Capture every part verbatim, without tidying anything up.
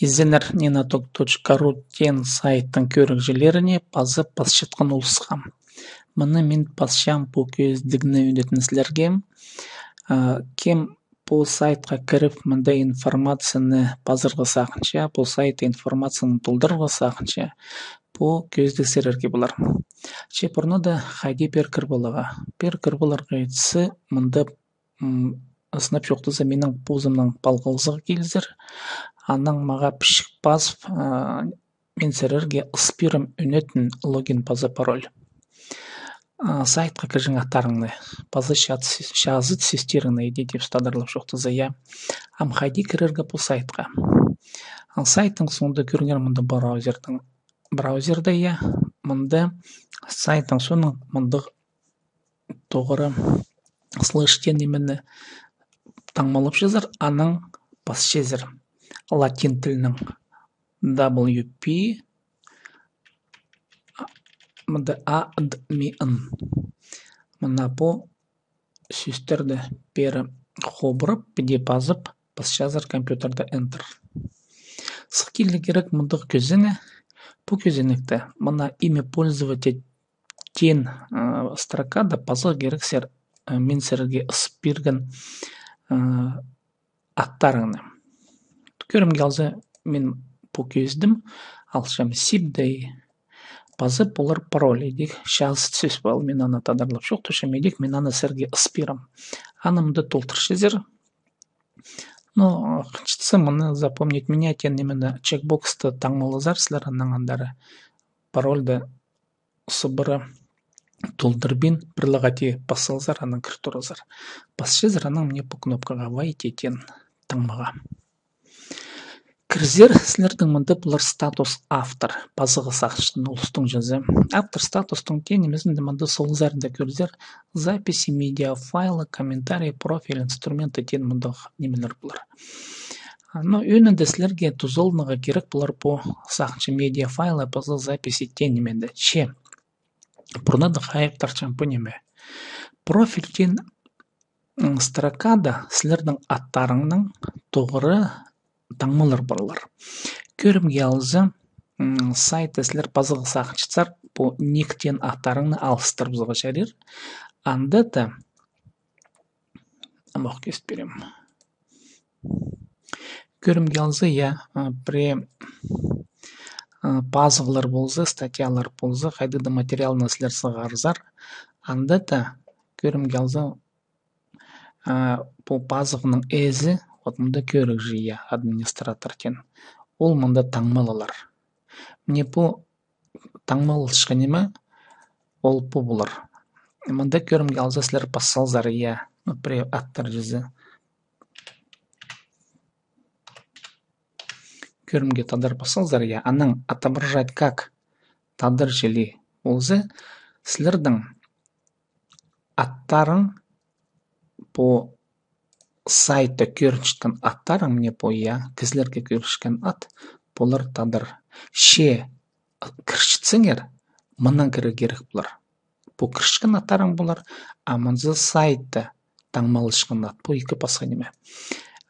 Изеннер, нина ток точка ру теен сайттың кӧрігҷілеріне паза пасчатхан улусха. Мына мин пасчам пу кӧзідігні ӱнетін сірерге. А, кем пу сайтха кіріп, мында информацияны пазарға сағынча, пу сайтта информацияны толдырарға сағынча, пу кӧзідіг сірерге полар. Че пурнада хайди пеер кіріп аларға. Пеер кіріп аларға итсе, мында, м, сынап чоохтаза, минің позымның палғалызығ килзер. Анаң мағаа пічік пазып, а, мин сірерге ыс пирем ӱнетін логин паза пароль. А, сайтха кірҷең аттарыңны паза чаз-, чазыт сӧстеріңні иди тіп тадарлап чоохтаза, я. Ам хайди кірерге пу сайтха? А, сайттың соонда кӧріңер мында браузердің, браузерде, я. Мында сайттың соонаң мында тоғыра слэш теен нимені таңмалапчазар, анаң пасчазар латин тілінең W P, мында admin. Мына пу сӧстерді пеер хобырып, піди пазып, пасчазар компьютерде Enter. Сых килерге кирек мындағ кӧзенек. Пу кӧзенекте мына имя пользователя теен, а, строкада пазарға кирексер, а, мин сірерге ыс пирген, а, аттарыңны. Кӧрімге алза, мин пу кӧзідім, алчам сибдей. Паза полар пароль идӧк, чазыт сӧс пол, мин аны тадарлап чоохтапчам, идӧк мин аны сірерге ыс пирем. Аны мында толдырчазар. Ну, хынчатса, мына запомнить меня теен нимені, чекбоксты таңмалазар сірер, анаң андар парольды сыбыра толдырбин, пір ле хати пас салзар, анаң кір туразар. Пасчазар анаң мына пу кнопкаға «Войти» теен таңмаға. Кірзер, сірернің мында полар статус автор, пазарға сағынчатхан улустың чазы. Автор статустың теен нимезінде мында сол саринда кӧрзер, записи, медиафайлы, комментарии, профиль, инструменты теен мындағ нимелер полар. А, ну, ӧӧнінде сірерге тузаланарға кирек полар пу, сағынчам, медиафайлы паза записи теен нименде. Че пурнада хайығ тартчам пу ниме. Профиль теен, м, строкада сірернің аттарыңның тоғыра таңмалар парлар. Кӧрімге алза, м, сайтта сірер пазарға сағынчатсар, пу ник теен аттарыңны алыстырыбызарға чарир. Анда даа амох кӧзіт пирем. Кӧрімге алза, я, а, пірее, а, пазығлар полза, статьялар полза, хайдағ даа материалны сірер сығарзар, анда даа, кӧрімге алза, а, пу пазығның ээзі, вот мында кӧрігҷі, я, администратор теен. Ол мында таңмалалар. Мына пу таңмалысчатхан ниме, ол пу полар. Мында кӧрімге алза сірер пас салзар, я, ну, пірее аттар чізе. Кӧрімге тадар пас салзар, я, анаң «отображать как» тадар чіли полза, сірернің аттарың, пу сайтта кӧрінчеткен аттарың, мына пу, я, кізілерге кӧрінчеткен ат, полар тадар. Че кірчетсеңер, мынаң кірерге кирек полар. Пу кірчеткен аттарың полар, а мынзы сайтта таңмалысчатхан ат, пу ікі пасха ниме.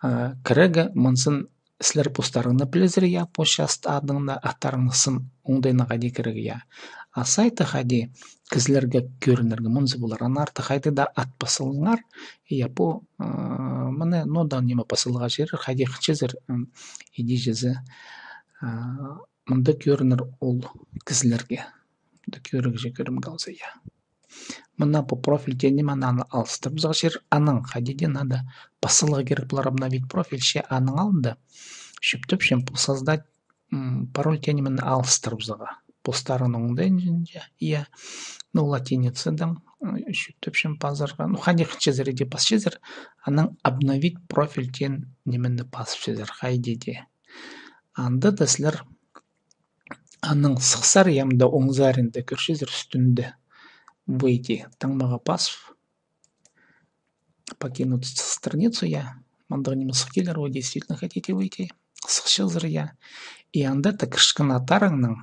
А, кірерге мынзын сірер постарыңны пілезер, я, пу часть адыңны, аттарыңны, сын оңдайнаң хайди кірерге, я. А сайтта хайди кізілерге кӧрінерге мынзы полар. Аннаңар хайди даа ат пас салыңар, я, пу, а, мына, ну, даа ниме пас саларға чарир, хайди хынчазар, м, иди чізе. А, мында кӧрінер ол кізілерге. Мында кӧрігҷі, кӧрімге алза, я. Мына пу профиль теен ниме, аны алыстырыбызарға чарир, анаң хайди даа надо пас саларға кирек полар «обновить профиль», че аның алнында чӧптепчем пу «создать», м, пароль теен нимені алыстырыбызарға. Постарыңның оңдайынҷа, я. Ну, латиницадаң, м, чӧптепчем пазарға. Ну, хайди хынчазар иди пасчазар, анаң «обновить профиль» теен нимені пазыпчазар, хайди даа. Анда даа сірер анаң сыхсар, я, мында оң саринда кӧрчезер ӱстӱнде «выйти» таңмаға пазып, «покинуть страницу», я, мындағ ниме сых килер, «вы действительно хотите выйти», сыхчазар, я. И анда даа кірчеткен аттарыңның,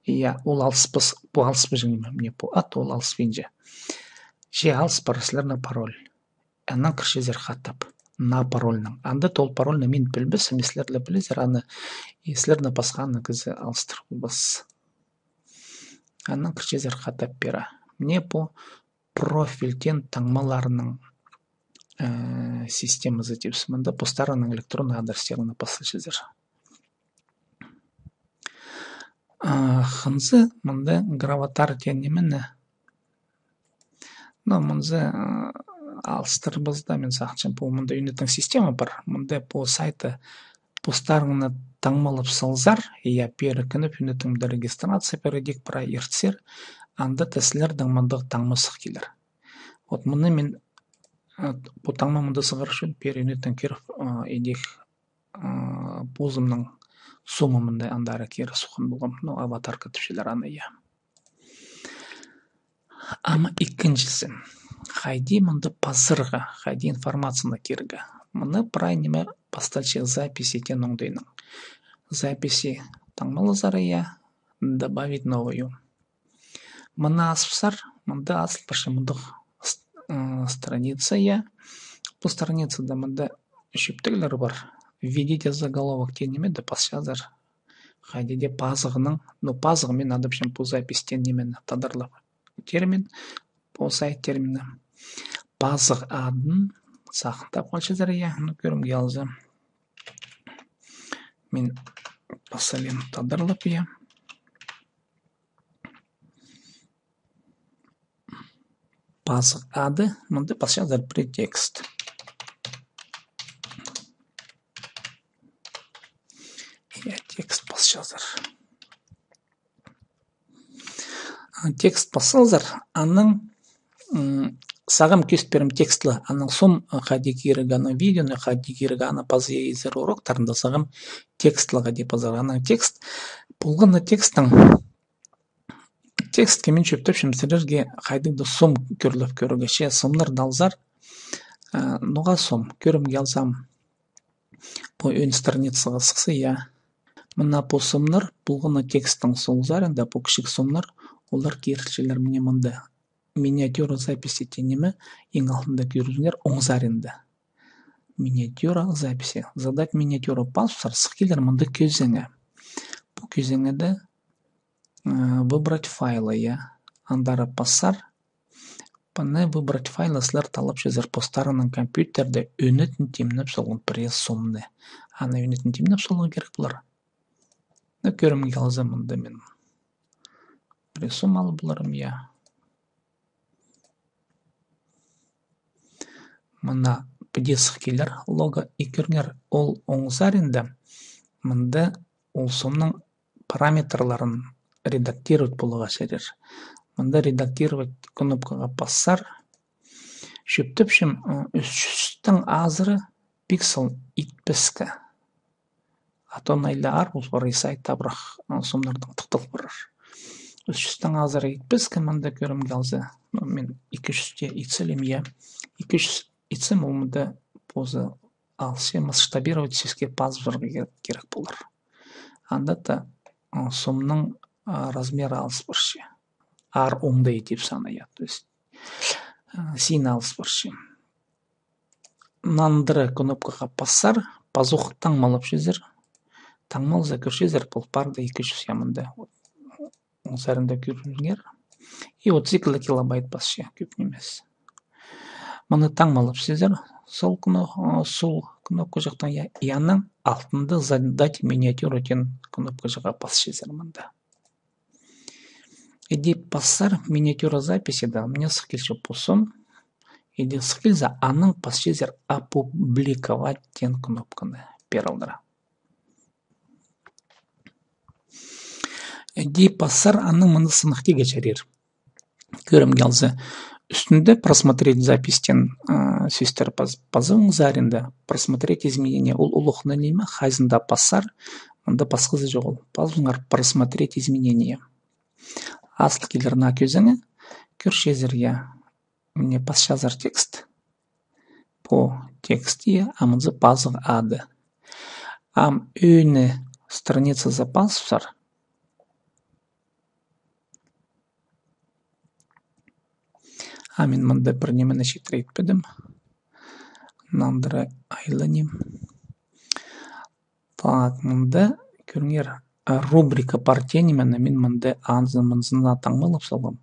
я, ол алыспас, пу алыспаҷаң ниме, мына пу ат, ол алыспинча. Че алыс пар сірернің пароль. Анаң кірчезер хатап. наа парольның. Анда ол парольны мин пілбеспін, сірер ле пілерзер, аны, и сірерні пасха аны кізі алыстырып полбас. Анаң кірчезер хатап пирер. Мына пу профильдең таңмаларның, э, системазы тіпчебіс. Мында постарыңның электронный адрестерін пасчазар. А, хынзы мында граватар теен нимені. Но мынзы, а, алыстырбас та, мин сағынчам, пу мында ӱнетін система пар. Мында пу сайтты постарыңны таңмалап салзар, я, пеер кіріп, ӱнетін мында регистрация пеер идӧк пар, иртсер, анда даа сірернің мындағ таңма сых килер. Вот мыны мин, а, пу таңма мында сығарчам, пеер ӱнетін кіріп, а, идӧк, а, позымның сомым мында андар кире сыххан полғам. Ну, аватарка тіпчелер аны, я. Ам ікінҷізі. Хайди мында пазарға, хайди информацияны кирерге. Мына прай ниме пасталча записи теен оңдайнаң. Записи таңмалазар, я, добавить новую. Мына азыбызар, мында азыл парча мындағ с-, ы, страница, я. Пу страницада мында чӧптіглер пар. Введите заголовок теен ниме дее пасчазар. Хайди даа пазығның, ну, пазығ мин адапчам пу запись теен нимені тадарлап. Термин, пу сайт термині. Пазығ адын сағын таап алчазар, я, ну, кӧрімге алза. Мин пасалим тадарлап, я. Пазығ ады, мында пасчазар пірее текст. Я, текст пасчазар. А, текст пас салзар, анаң, м, сағам кӧзіт пирем текстті, анаң сом, а, хайди кирерге, анаң видеоны хайди кирерге, аны паза изер уроктарында сағам текстті хайди пазарға, анаң текст, полған на текстің Текстке мин чӧптепчем сірерге хайдағ-да сом кӧріліп кӧрерге. Че сомнарны алзар, а, ноға сом? Кӧрімге алзам, пу ӧӧн страницаға сыхса, я. Мына пу сомнар, полған на текстің сол саринда, пу кічіг сомнар, олар кирілчелер мына мында. Миниатюра записи теен ниме, иң алнында кӧріңер, оң саринда. Миниатюра записи. Задать миниатюру пазыбызар, сых килер мында кӧзенек. Пу кӧзенекте э, выбрать файлы, я. Андар пассар. Паны выбрать файлы сірер таллапчазар постарыңның компьютерде ӧнетін тимнеп салған пірее сомны. Аны ӧнетін тимнеп саларға кирек полар. Ну, кӧрімге алза, мында мин пірее сом алып поларым, я. Мына піди сых килер лого, и кӧріңер, ол оң саринда, мында ол сомның параметрларын редактировать поларға чарир. Мында редактировать кнопкаға пассар. Чӧптепчем, ы, ӱс чӱстең азыра пиксель итпеске. А то нойлар аар пол парар, и сайт табырах, а, сомнардаң тыхтал парар. Ӱс чӱстең азыра итпеске, мында кӧрімге алза. Ну, мин ікі чӱсте итсем, я. Ікі чӱс итсем, ол мында позы алысча, масштабировать сӧске пазып саларға кирек, кирек полар. Анда даа, а, сомның, а, размері алыс парча. Аар оңдай тіп саны, я. То есть, а, син алыс парча. Нандыра кнопкаға пассар, пазох таңмалапчазар. Таңмалза кӧрчезер, пол парды ікі чӱс, я, мында. Оң саринда кӧріңер. И вот цикл килобайт пасча, кӧп нимес. Мыны таңмалапчазар, сол кно-, а, сол кнопкаҷахтаң, я, и аның алтында задать миниатюру теен кнопкаҷахха пасчазар мында. Іди пассар миниатюра записи, да, мына сых килче пу сом. Іди сых килзе, анаң пасчазар опубликовать теен кнопканы пеер алдыра. Іди пассар, анаң мыны сыныхтирға чарир. Кӧрімге алза, ӱстӱнде просмотреть запись теен, а, сӧстер пас-, пазох оң саринда, просмотреть изменения, ол улуғ ниме, хайзында пассар, мында пасхазы чоғыл. Пазыңар просмотреть изменения. Азыл килер наа кӧзенек, кӧрчезер, я. Мына пасчазар текст. Пу текст, я, а мынзы пазығ ады. Ам ӧӧні страницазы пазыбызар. А мин мында пір нимені читіре итпедім. Нандыра айланим. Так, мында кӧріңер, а, рубрика пар теен ниме, мин мында анзын-мынзын таңмалап салғам.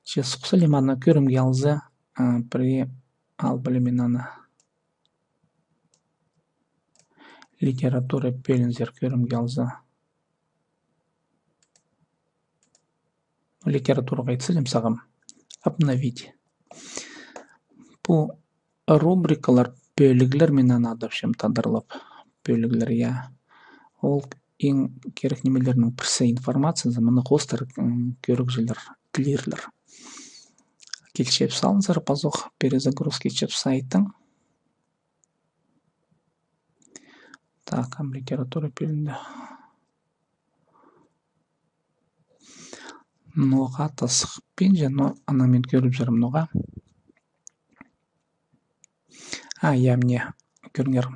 Че сох салим аны кӧрімге алза, а, пірее ал пілем мин аны. Литература пӧлиинзер кӧрімге алза. Литератураға ит салим сағам. Обновить. Пу рубрикалар, пӧліглер, мин аны адапчам тадарлап. Пӧліглер, я. Ол иң кирек нимелернің пірсі, информациязы, мыны хоостыра, м, кӧрігҷілер тілирлер. Килчеп салыңзар, пазох перезагрузка итчебіс сайттың. Так, ам литература пӧлиинде. Ноға таа сыхпинча, но аны мин кӧріп чӧрем ноға. А, я, мына, кӧріңер.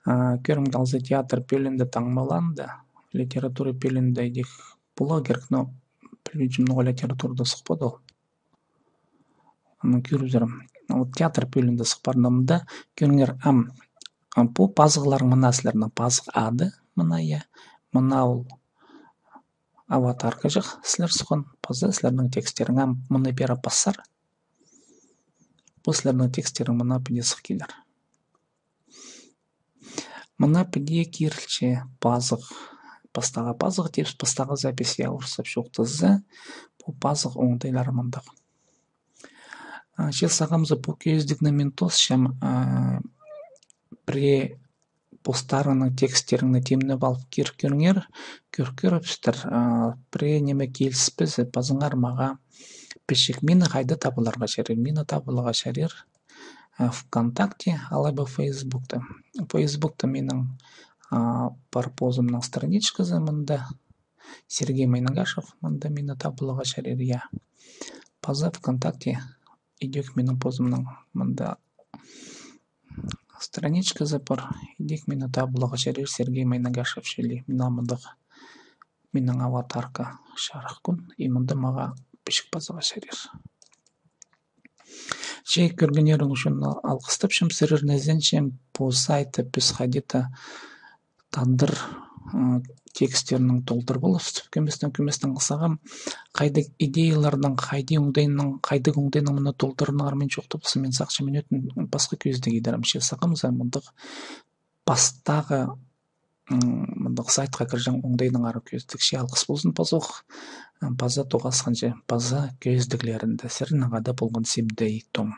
А, кӧрімге алза, театр пӧлиинде таңмаланды, литература пӧлиинде идӧк поларға кирек, но пілбинчем, ноға литературада сыхпады ол. Аны кӧріп чӧрем. Вот театр пӧлиинде сых парны мында. Кӧріңер, ам, ам пу пазығлар мына сірернің пазығ ады, мына, я. Мына ол аватаркаҷах сірер сыххан, паза сірернің текстерің ам мына пеер пассар. Пу сірернің текстерің мына піди сых килер. Мына піди кирілче пазығ. Пастағы пазығ тіпчебіс, пастағы запись, я, орыстап чоохтаза, пу пазығ оңдайлары мындағ. А, че сағам за пу кӧзідігні мин тоосчам, а, пірее постарыңның текстеріңні тимнеп алып кир кӧріңер, кӧр кӧрібістер, а, пірее ниме киліспезе, пазыңар мағаа пічік. Мині хайда таап аларға чарир? Мині таап аларға чарир, а, ВКонтакте алай ба Фейсбукта. Фейсбукта минің, а, пар позымның страничказы мында. Сергей Майнагашев, мында мині таап аларға чарир, я. Паза ВКонтакте идӧк минің позымның мында страничказы пар, идӧк мині таап аларға чарир, Сергей Майнагашев чіли. Мына мындағ минің аватарка чарыххан, и мында мағаа пічік пазарға чарир. Че кӧргеннерің ӱчӱн алғыстапчам сірерні. Ізенчем, пу сайтты піс хайди-да тадар, ы, текстернең толдырып аларбыс тіп кӧместең, кӧместең сағам. Хайдағ идеяларнаң, хайди оңдайнаң, хайдағ оңдайнаң мыны толдырарыңар мин чоохтабазам, мин сағынчам, мин ӧтін пасха кӧзідіг идерім. Че сағам за мындағ пастағы, м, мындағ сайтха кірҷең оңдайнаңар кӧзідіг. Че алғыс ползын пазох, ы, паза тоғасханҷа, паза кӧзідіглерінде. Сірернең хада полған Сибдей Том.